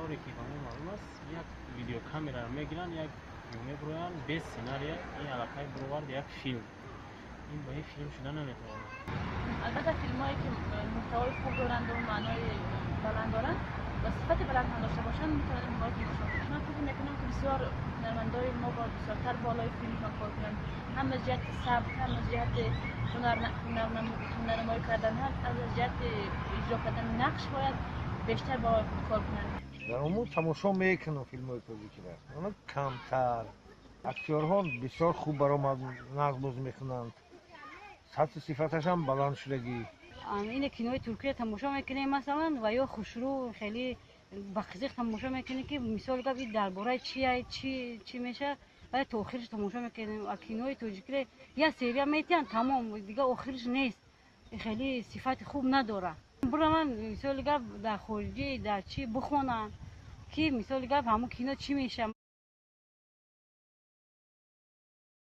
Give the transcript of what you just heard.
Тавре ки ба мо маълум аст, як видеокамераро мегиранд, як ҷо мебуроянд без сценария. Ин аллакай буровард як филм, ин ба ин филм шуда наметавонад. Албатта, филмҳое ки муҳтавои хуб доранду маънои баланд доранд ва сифати баланд ҳам дошта бошанд, метавонем онҳоро тамошо кунем. Ман фикр мекунам, ки бисёр ҳунармандои мо бояд бисёртар болои филмшон кор кунанд, ҳам аз ҷиҳати сабт, ҳам аз ҷиҳати ҳунарнамоӣ кардан, ҳам аз ҷиҳати иҷро кардани нақш бояд бештар болои худ кор кунанд. Дар умум тамошо мекунам филмҳои тоҷикиро, ана камтар. Актёрҳо бисёр хуб баромад, нағз бозӣ мекунанд, сатҳу сифаташам баланд шудагӣ. Ине кинои Туркия тамошо мекунем, масалан, ва ё хушрӯ, хеле ба қизиқ тамошо мекунем, ки мисол гап, ин дар бораи чи чи чӣ меша ва то охириш тамошо мекунем. А кинои тоҷикиро як серия метиҳанд, тамом, дига охириш нест, хеле сифати хуб надорад. Бураванд, мисоли гап, дар хориҷӣ, дар чӣ бихонанд, ки, мисоли гап, ҳамун кино чӣ меша.